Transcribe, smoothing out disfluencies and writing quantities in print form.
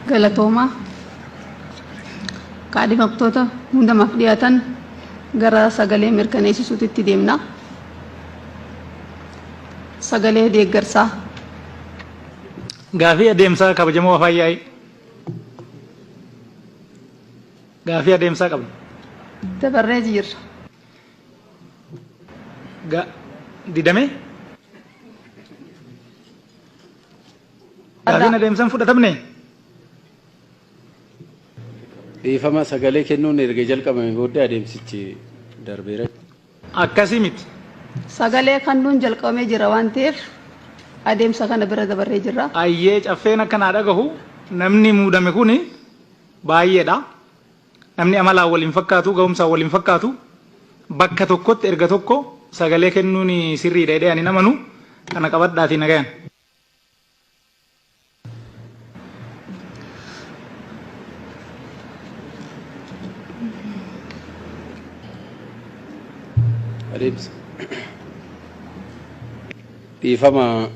Galatoomaa. Kaadhimamtoota muudamaaf dhiyaatan gara sagalee mirkaneessisuutitti deemna. Sagalee deeggarsaa. Gaafii adeemsaa kabajamoo afaan yaa'ii. Gaafii adeemsaa qabna. Dabarree jirra. Didamee? Gaafiin adeemsaan fudhatamne? Dhiifama sagalee kennuun erga jalqabame booddee adeemsichi darbeera. Akkasii miti. Sagalee kennuun jalqabamee jira waan ta'eef adeemsa kana bira dabarree jirra. Ayyee caffeen akka naa dhagahu namni muudame kuni baay'eedha. Namni amalaan waliin fakkaatu, ga'umsaan waliin fakkaatu bakka tokkotti erga tokko sagalee kennuun sirriidha jedhee ani hin amanu. Kana qabadhaatii nagayan. Adeemsa. Dhiifama